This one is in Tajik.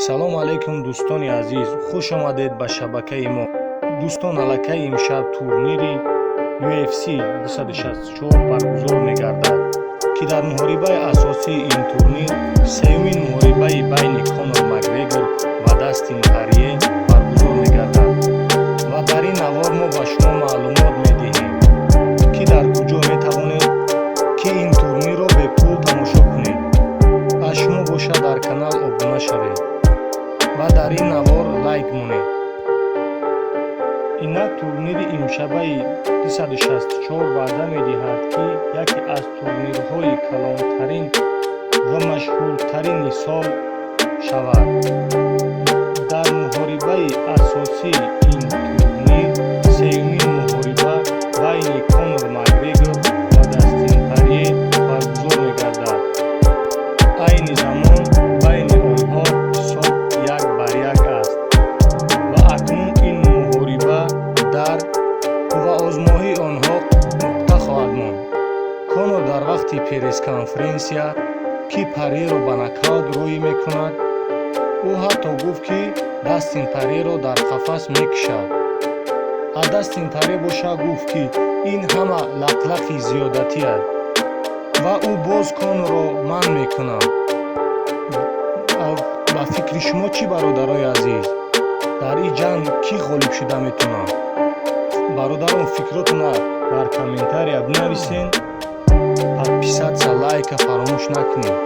Салому алайкум, дӯстони азиз, хуш омадед ба шабакаи мо. Дӯстон, аллакай имшаб турнири UFC 264 баргузор мегардад, ки дар муҳорибаи асосии ин турнир сеюмин муҳорибаи байни Конор Макгрегор ва Дастин Порье баргузор мегардад. Ва дар ин навор мо ба шумо маълумот медиҳем, ки дар куҷо метавонед, ки ин турнирро бепул тамошо кунед. Аз шумо бошад, дар канал обуна шавед ва дар ин навор лайк монед. Инак, турнири имшабаи 264 ваъда медиҳад, ки яке аз турнирҳои калонтарин ва машҳуртарини сол шавад. Дар муҳорибаи асосии ин турнир сеюмин муҳориба байни Конор Макгрегор ва Дастин Порье баргузор мегардад. Айни замон байни онҳо ҳисоб 1-1 аст ва акнун ин муҳориба дар қувваозмоии онҳо нуқта хоҳад монд. Конор дар вақти пресс-конференсия, ки Порьеро ба нокаут роҳӣ мекунад, ӯ ҳатто гуфт, ки Дастин Порьеро дар қафас мекушад. А Дастин Порье боша гуфт, ки ин ҳама лақлақи зиёдатӣ аст ва ӯ боз Конорро манъ мекунад. Ба фикри шумо чӣ, бародарои азиз, дар ин ҷанг кӣ ғолиб шуда метавонад? Бародарон, фикротонро дар комментария бинависен. Подписаться, лайка фаромӯш накунед.